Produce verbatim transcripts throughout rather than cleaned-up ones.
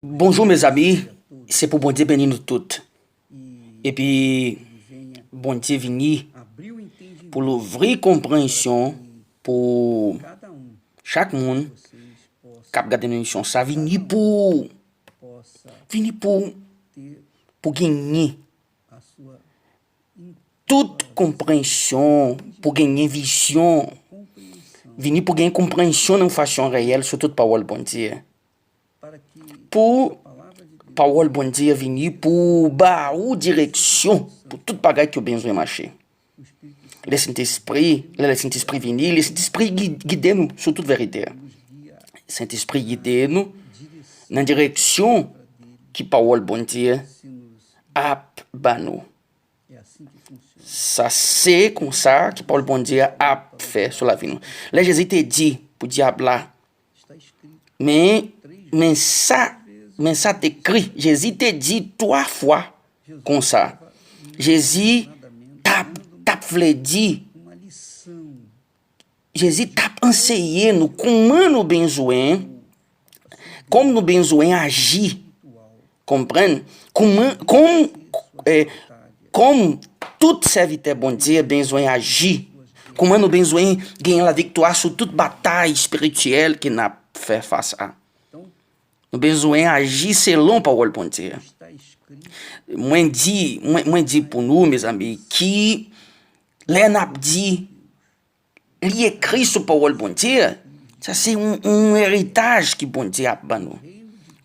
Bonjou, mezanmi. Se pou Bondye beni nou tout. Epi, Bondye vini pou louvri konpreyansyon pou chak moun k ap gade emisyon sa. Vini pou, vini pou, pou genyen tout konpreyansyon, pou genyen vizyon. Vini pou genyen konpreyansyon nan fason reyèl sou tout pawòl Bondye. Pou pawòl Bondye vini pou ba ou direksyon pou tout bagay ke w bezwen mache. Lè Sentespri, lè, lè Sentespri vini, lè Sentespri gi-, gide nou sou tout verite. Sentespri gide nou nan direksyon ki pawòl Bondye ap ba nou. Sa se konsa ki pawòl Bondye a ap fè sou lavi nou. Lè Jezi te di pou dyab la, men, men sa, men sa t ekri, Jezi te di twa fwa konsa. Jezi t ap, t ap vle di, Jezi t ap anseye nou kouman nou bezwen, kòm nou bezwen aji. Konprann? Kouman, kòm, eh, kòm tout sèvitè Bondye bezwen aji. Kouman nou bezwen genyen laviktwa sou tout batay espirityèl ke n ap fè fas a. Nou bezwen aji selon pawòl Bondye. Mwen di, mwen, mwen di pou nou, mezanmi, ki lè n ap di li ekri sou pawòl Bondye, sa se yon, yon eritaj ki Bondye ap ban nou.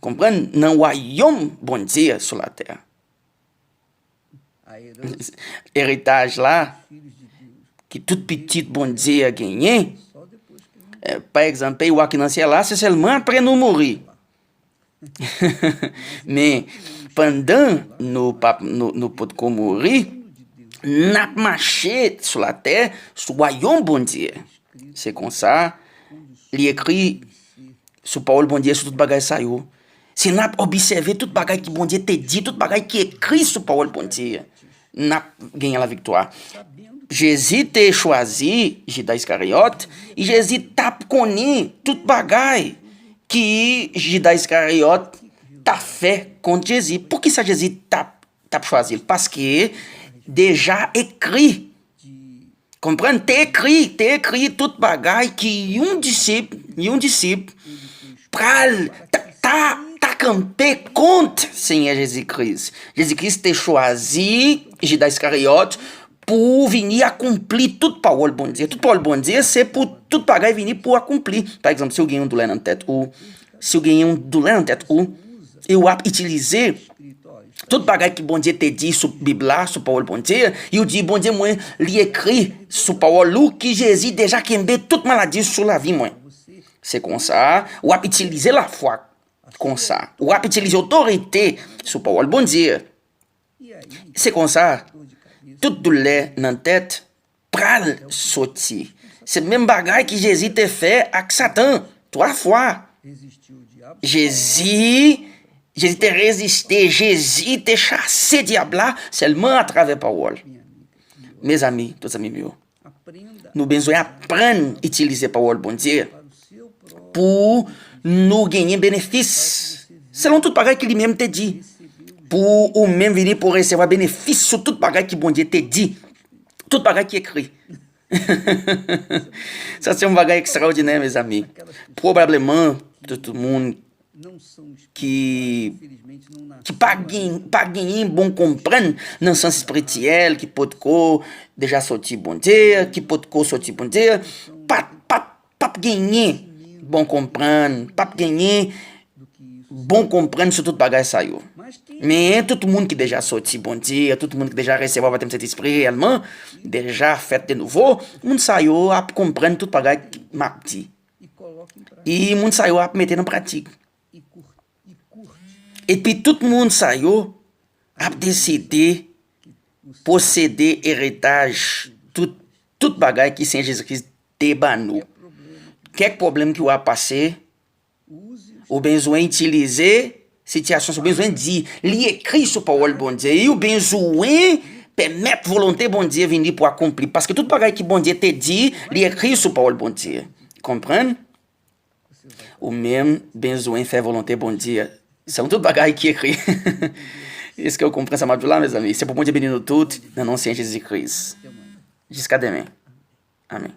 Konprann? Nan wayòm Bondye sou latè. Eritaj la, ki tout pitit Bondye a genyen. Eh, pa egzanp, peyi wa ki nan syèl la, se sèlman apre nou mouri. Men, pandan nou p ap, nou, nou potko mouri, n ap mache sou latè, sou wayòm Bondye. Se konsa, li ekri sou pawòl Bondye sou tout bagay sa yo. Si n ap obsève tout bagay ki Bondye te di, tout bagay ki ekri sou pawòl Bondye, n ap genyen laviktwa. Jezi te chwazi Jida Iskariyòt, e Jezi t ap konnen tout bagay ki Jida Iskariyòt t ap fè kont Jezi. Poukisa Jezi t ap, t ap chwazi l? Paske deja ekri. Konprann? Te ekri, te ekri tout bagay ki yon disip, yon disip pral ta, ta, ta kanpe kont Senyè Jezi Kris. Jezi Kris te chwazi Jida Iskariyòt pou vini akonpli tout pawòl Bondye. Tout pawòl Bondye, se pou tout bagay vini pou akonpli. Pa egzanp, si w gen yon doulè nan tèt ou, si w gen yon doulè nan tèt ou, e w ap itilize tout bagay ki Bondye te di sou Bib la, sou pawòl Bondye, e w di, "Bondye mwen, li ekri sou pawòl ou ki Jezi deja kenbe tout maladi sou lavi mwen." Se konsa, w ap itilize lafwa konsa. W ap itilize otorite sou pawòl Bondye. Se konsa, tout doulè nan tèt pral soti. Se menm bagay ki Jezi te fè ak Satan twa fwa. Jezi, Jezi te reziste, Jezi te chase dyab la sèlman atravè pawòl. Mezanmi, tout zanmi m yo, nou bezwen aprann itilize pawòl Bondye pou nou genyen benefis. Selon tout bagay ki li menm te di, pou ou menm vini pou resevwa benefis sou tout bagay ki Bondye te di, tout bagay ki ekri. Sa se yon bagay ekstraòdinè, mezanmi. Pwobableman, tout moun ki, ki pa gen, pa genyen bon konprann nan sans espirityèl, ki potko deja soti Bondye, ki potko soti Bondye, pa, pa, p ap genyen bon konprann, p ap genyen bon konprann sou tout bagay sa yo. Men tout moun ki deja soti Bondye, tout moun ki deja resevwa batèm Sentespri reyèlman, deja fèt de nouvo, moun sa yo ap konprann tout bagay m ap di. E moun sa yo ap mete nan pratik. Epi tout moun sa yo ap deside posede eritaj tout, tout bagay ki Senyè Jezikri te ban nou. Kèk pwoblèm ki w ap pase, ou bezwen itilize sitiyasyon sa, ou bezwen di, li ekri sou pawòl Bondye, e ou bezwen pèmèt volonte Bondye vini pou akonpli. Paske tout bagay ki Bondye te di, li ekri sou pawòl Bondye. Konprann? Ou menm bezwen fè volonte Bondye. Se yon tout bagay ki ekri. Èske w konprann sa m ap di w la, mezanmi? Se pou Bondye beni nou tout, nan non Senyè Jezi Kris. Jiska demen. Amèn.